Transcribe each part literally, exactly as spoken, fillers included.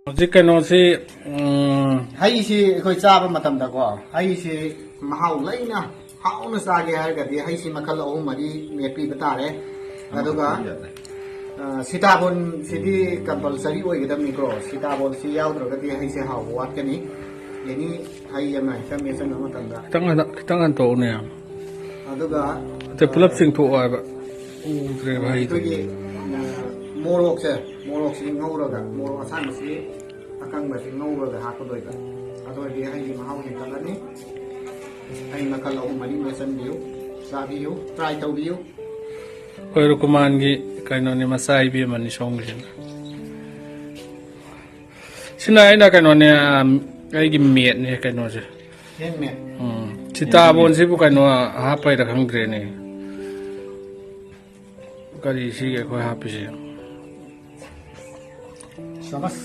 ꯍꯧꯖꯤꯛ ꯀꯩꯅꯣꯁꯤ, ꯎꯝ, ꯍꯩꯁꯤ ꯑꯩꯈꯣꯏ ꯆꯥꯕ ꯃꯇꯝꯗꯀꯣ, ꯍꯩꯁꯤ ꯃꯍꯥꯎ ꯂꯩꯅ ꯍꯥꯎꯅ ꯆꯥꯒꯦ ꯍꯥꯏꯔꯒꯗꯤ ꯍꯩꯁꯤ ꯃꯈꯜ ꯑꯍꯨꯝ ꯃꯔꯤ ꯃꯦꯠꯄꯤꯕ ꯇꯥꯔꯦ꯫ ꯑꯗꯨꯒ, ꯑ, ꯁꯤꯇꯥꯕꯣꯟꯁꯤꯗꯤ compulsory ꯑꯣꯏꯒꯗꯕꯅꯤꯀꯣ꯫ ꯁꯤꯇꯥꯕꯣꯟꯁꯤ ꯌꯥꯎꯗ꯭ꯔꯒꯗꯤ ꯍꯩꯁꯦ ꯍꯥꯎꯕ ꯋꯥꯠꯀꯅꯤ꯫ ꯑꯦꯅꯤ ꯍꯩ ꯑꯃ ꯍꯦꯛꯇ ꯃꯦꯠꯁꯤꯟꯕ ꯃꯇꯝꯗ꯫ ꯈꯤꯇꯪ ꯍꯟꯗ-, ꯈꯤꯇꯪ ꯍꯟꯇꯣꯛꯎꯅꯦ꯫ ꯑꯗꯨꯒ, ꯑꯇꯩ ꯄꯨꯂꯞ ꯑ, ꯆꯤꯡꯊꯣꯛꯑꯣ ꯍꯥꯏꯕ꯫ ꯎꯗ꯭ꯔꯦꯕ ꯍꯩꯗꯣ꯫ ꯑꯩꯈꯣꯏꯒꯤ, ꯑ, ꯃꯣꯔꯣꯛꯁꯦ, ꯃꯣꯔꯣꯛꯁꯤ ꯉꯧꯔꯒ, ꯃꯣꯔꯣꯛ ꯑꯁꯥꯡꯕꯁꯤ ꯑꯀꯪꯕꯁꯤ ꯉꯧꯔꯒ ꯍꯥꯞꯀꯗꯣꯏꯕ꯫ ꯑꯗꯨ ꯑꯣꯏꯔꯗꯤ ꯍꯩꯒꯤ ꯃꯍꯥꯎ ꯍꯦꯟꯒꯠꯂꯅꯤ꯫ ꯍꯩ ꯃꯈꯜ ꯑꯍꯨꯝ ꯃꯔꯤ ꯃꯦꯠꯁꯤꯟꯕꯤꯌꯨ, ꯆꯥꯕꯤꯌꯨ, try ꯇꯧꯕꯤꯌꯨ꯫ ꯑꯩꯈꯣꯏ ꯔꯨꯀꯨꯃꯥꯟꯒꯤ ꯀꯩꯅꯣꯅꯤ, ꯃꯆꯥ ꯏꯕꯦꯝꯃꯅꯤ ꯁꯣꯝꯒꯤꯁꯤꯅ꯫ ꯁꯤꯅ ꯑꯩꯅ ꯀꯩꯅꯣꯅꯦ, ꯑ, ꯑꯩꯒꯤ ꯃꯦꯠꯅꯦ ꯀꯩꯅꯣꯁꯦ꯫ Handmade꯫ ꯎꯝ꯫ ꯁꯤꯇꯥꯕꯣꯟꯁꯤꯕꯨ ꯀꯩꯅꯣ ꯍꯥꯞꯄꯩꯔ ꯈꯪꯗ꯭ꯔꯦꯅꯦ꯫ ꯀꯔꯤ ꯁꯤꯒꯤ ꯑꯩꯈꯣꯏ ꯍꯥꯞꯄꯤꯁꯦ? ꯆꯥꯃꯁ꯫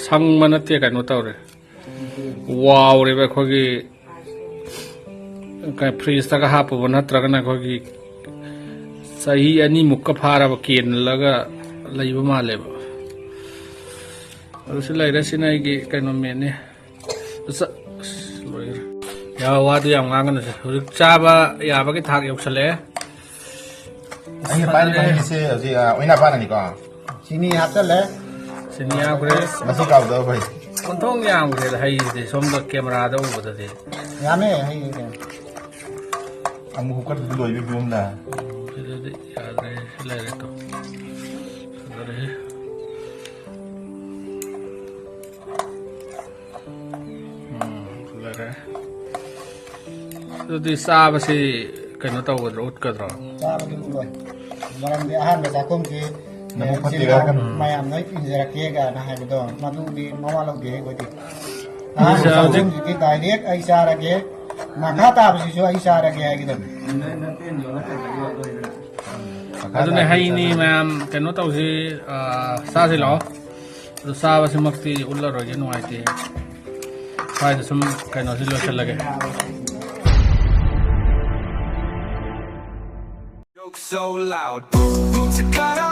ꯁꯪꯕ ꯅꯠꯇꯦ, ꯀꯩꯅꯣ ꯇꯧꯔꯦ꯫ ꯋꯥꯎꯔꯦꯕ ꯑꯩꯈꯣꯏꯒꯤ, ꯀ-, fridgeꯇꯒ ꯍꯥꯞꯄꯨꯕ ꯅꯠꯇ꯭ꯔꯒꯅ ꯑꯩꯈꯣꯏꯒꯤ ꯆꯍꯤ ꯑꯅꯤꯃꯨꯛꯀ ꯐꯥꯔꯕ ꯀꯦꯜꯂꯒ ꯂꯩꯕ ꯃꯥꯜꯂꯦꯕ꯫ ꯑꯗꯨꯁꯨ ꯂꯩꯔꯦ꯫ ꯁꯤꯅ ꯑꯩꯒꯤ ꯀꯩꯅꯣ ꯃꯦꯠꯅꯤ꯫ ꯑꯁ, ꯑꯁ, ꯂꯣꯏꯔꯦ꯫ ꯌꯥ, ꯋꯥꯗꯨ ꯌꯥꯝ ꯉꯥꯡꯒꯅꯨꯁꯦ꯫ ꯍꯧꯖꯤꯛ ꯆꯥꯕ ꯌꯥꯕꯒꯤ ꯊꯥꯛ ꯌꯧꯁꯜꯂꯛꯑꯦ꯫ ꯑꯩꯅ ꯄꯥꯏꯔꯤꯕ ꯍꯩꯁꯦ ꯍꯧꯖꯤꯛ, ꯑ, ꯑꯣꯏꯅꯥ ꯄꯥꯟꯅꯅꯤꯀꯣ? ꯆꯤꯅꯤ ꯍꯥꯞꯆꯜꯂꯦ꯫ ꯆꯤꯅꯤ ꯍꯥꯞꯈ꯭ꯔꯦ꯫ ꯃꯁꯤ ꯀꯥꯎꯗꯕ ꯐꯩ꯫ ꯑꯣꯟꯊꯣꯛ ꯌꯥꯝꯈ꯭ꯔꯦꯗ ꯍꯩꯁꯤꯗꯤ ꯁꯣꯝꯗ cameraꯗ ꯎꯕꯗꯗꯤ꯫ ꯌꯥꯝꯃꯦ ꯍꯩꯁꯦ꯫ ꯑꯃꯨꯛ ꯍꯨꯀꯠꯄꯗ ꯂꯣꯏꯕꯒꯤ ꯐꯤꯕꯝꯗ꯫ ꯎꯝ, ꯁꯤꯗꯗꯤ ꯌꯥꯗ꯭ꯔꯦ꯫ ꯁꯤ ꯂꯩꯔꯦ ꯇꯨ꯫ ꯐꯖꯔꯦ꯫ ꯎꯝ, ꯐꯖꯔꯦ꯫ ꯑꯗꯨꯗꯤ ꯆꯥꯕꯁꯤ ꯀꯩꯅꯣ ꯇꯧꯒꯗ꯭ꯔꯣ, ꯎꯠꯀꯗ꯭ꯔꯣ? ꯆꯥꯕꯗꯤ ꯎꯠꯂꯣꯏ꯫ ꯃꯔꯝꯗꯤ ꯑꯍꯥꯟꯕ ꯆꯥꯛꯈꯨꯝꯁꯤ ꯅꯕꯨꯛ ꯐꯠꯇꯦ ꯁꯤꯟꯕ ꯍꯥꯏꯔꯛꯀꯅꯨ꯫ ꯃꯌꯥꯝ ꯂꯣꯏ ꯏꯟꯖꯔꯛꯀꯦ ꯀꯥꯏꯅ ꯍꯥꯏꯕꯗꯣ, ꯃꯗꯨꯗꯤ ꯃꯋꯥ ꯂꯧꯗꯦ ꯑꯩꯈꯣꯏꯗꯤ꯫ ꯑꯍꯥꯟꯕ ꯆꯥꯛꯈꯨꯝꯁꯤꯗꯤ direct ꯑꯩ ꯆꯥꯔꯒꯦ, ꯃꯈꯥ ꯇꯥꯕꯁꯤꯁꯨ ꯑꯩ ꯆꯥꯔꯒꯦ ꯍꯥꯏꯒꯗꯕꯅꯤ꯫ ꯑꯗꯨꯅꯦ, ꯍꯩꯅꯤ ꯃꯌꯥꯝ, ꯀꯩꯅꯣ ꯇꯧꯁꯤ, ꯑ, ꯆꯥꯁꯤ ꯂꯥꯛꯑꯣ꯫ ꯑꯗꯣ ꯆꯥꯕꯁꯤꯃꯛꯇꯤ ꯎꯠꯂꯔꯣꯏꯒꯦ, ꯅꯨꯡꯉꯥꯏꯇꯦ꯫ ꯁ꯭ꯋꯥꯏꯗ ꯁꯨꯝ ꯀꯩꯅꯣꯁꯤ ꯂꯣꯏꯁꯤꯜꯂꯒꯦ꯫ Joke so loud, boom, boom, chakada.